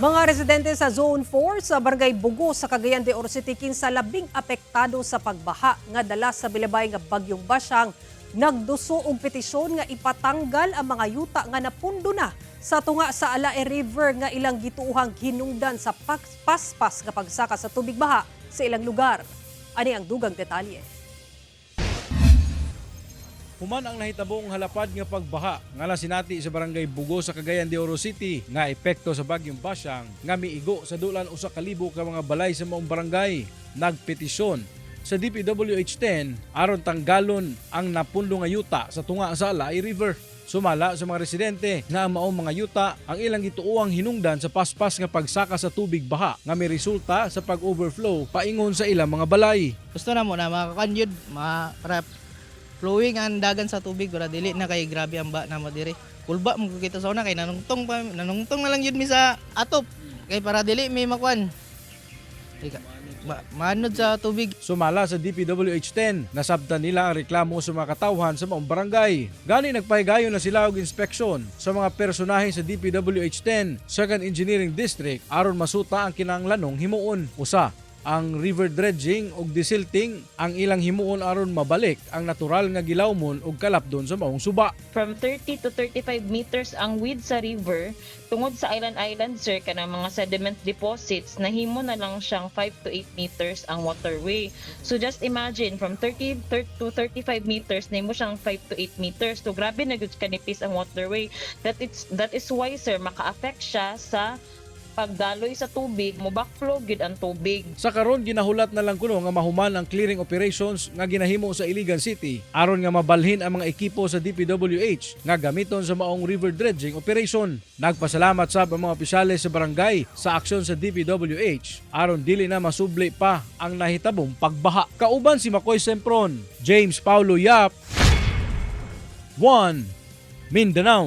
Mga residente sa Zone 4 sa Barangay Bugo sa Cagayan de Oro City, kinsa labing apektado sa pagbaha nga dala sa milabay nga bagyong Basyang, nagduso og petisyon nga ipatanggal ang mga yuta nga napundo na sa tunga sa Alae River nga ilang gituohang hinungdan sa paspas nga pagsaka sa tubig baha sa ilang lugar. Ani ang dugang detalye. Human ang nahitabong halapad nga pagbaha nga nasinati sa Barangay Bugo sa Cagayan de Oro City nga epekto sa bagyong Basyang nga miigo sa dulan 1,000 ka mga balay sa maong barangay, nagpetisyon sa DPWH 10 aron tanggalon ang napundo nga yuta sa tunga sa Alae River. Sumala sa mga residente nga ang maong mga yuta ang ilang gituohang hinungdan sa paspas nga pagsaka sa tubig baha nga may resulta sa pag-overflow paingon sa ilang mga balay. Gusto na mo na makakuan yun, ma para flowing ang dagan sa tubig para dili na kay grabe ang ba na mo diri. Kulba mo kita sa una kay nanungtong pa, nanungtong na lang yun mi sa atop kay para dili may makuan. Ika, maanod sa tubig. Sumala sa DPWH 10, nasabtan nila ang reklamo sa mga katawhan sa maong barangay. Gani nagpahigayon na sila og inspeksyon sa mga personahe sa DPWH 10, 2nd Engineering District, aron masuta ang kinahanglanong himuon. Usa, ang river dredging ug desilting ang ilang himuon aron mabalik ang natural nga gilawmon ug kalapdon sa maong suba. From 30 to 35 meters ang width sa river tungod sa island island, sir, kanang mga sediment deposits, nahimo na lang siyang 5 to 8 meters ang waterway. So just imagine, from 30 to 35 meters, nahimo siyang 5 to 8 meters. So grabe na gud kanipis ang waterway. That is why, sir, maka-affect siya sa pagdaloy sa tubig, mo backflow gid ang tubig. Sa karon, ginahulat na lang kuno nga mahuman ang clearing operations nga ginahimo sa Iligan City aron nga mabalhin ang mga ekipo sa DPWH nga gamiton sa maong river dredging operation. Nagpasalamat sab ang mga opisyales sa barangay sa aksyon sa DPWH aron dili na masubli pa ang nahitabong pagbaha. Kauban si Makoy Sempron, James Paulo Yap, 1 Mindanao.